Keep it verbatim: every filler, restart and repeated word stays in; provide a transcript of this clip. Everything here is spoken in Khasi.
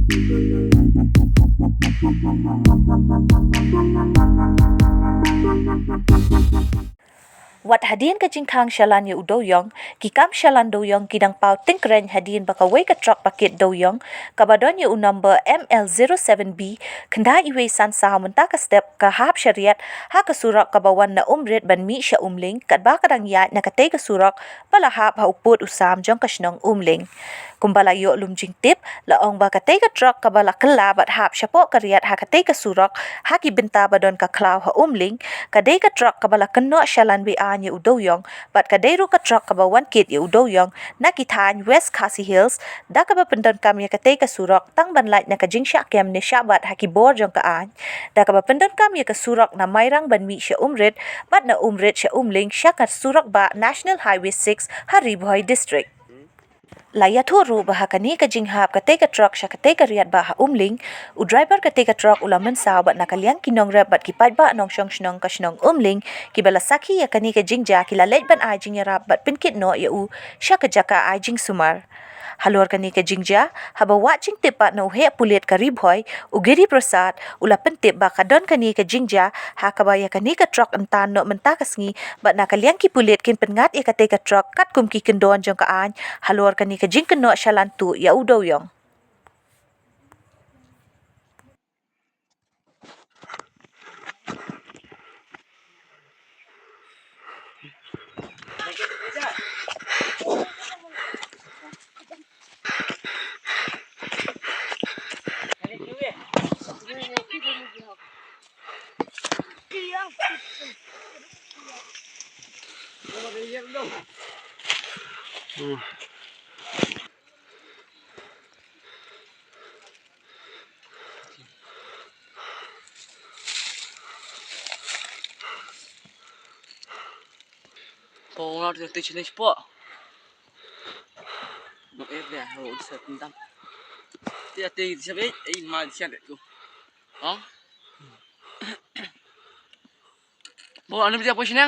Wat hadien ka jingkhang shalan ïa u dewïong, ki kam shalan dewïong ki dang paw tyngkrein hadien ba kawei ka trok ba kit dewïong, kaba don ïa u number M L zero seven B khyndai wei san saw mynta ka step ka hap sha riat ha ka surok kaba wan na Umrit ban mih sha Umling, katba ka dang ïaid na katei ka surok ba la hap ha u pud u sam jong ka shnong Umling. Kumba la ïoh lum jingtip, la ong ba katei ka trok kaba la kylla bad hap shapoh ka riat ha katei ka surok ha ki bynta ba don ka khlaw ha Umling, ka dei ka trok kaba la kynnoh shalan be-aiñ ïa u dewïong, bad ka dei ruh ka trok kaba wan kit ïa u dewïong na ki thaiñ West Khasi Hills, da kaba pyndonkam ïa katei ka surok tang ban lait na ka jingshah kem ne shah bat ha ki bor jong ka aiñ, da kaba pyndonkam ïa ka surok na Mairang ban mih sha Umrit, bad na Umrit sha Umling sha ka surok bah National Highway six ha Ri Bhoi District. La ïathuh ruh ba ha kane ka jinghap katei ka trok sha katei ka riat bah ha Umling, u driver katei ka trok u la mynsaw bad na ka liang ki nongrep bad ki paidbah nongshong shnong ka shnong Umling, kiba la sakhi ïa kane ka jingjia ki la leit ban ai jingïarap bad pynkit noh ïa u sha ka jaka ai jingsumar. Halor kane ka jingjia, haba wad jingtip pat na u heh pulit ka Ri Bhoi, u Giri Prasad, u la pyntip ba ka don kane ka jingjia ha kaba ïa kane ka trok yn tan noh mynta ka sngi, bad na ka liang ki pulit kin pynngat ïa katei ka trok katkum ki kyndon jong ka aiñ halor kane ka jingkynnoh shalan tuh ïa u dewïong. Pong lar tu tu chini spot. No er dia ho sa tentang. Ti ati siap eh, eh, ma siap deh tu. Oh. Bawa anu dia apa sini?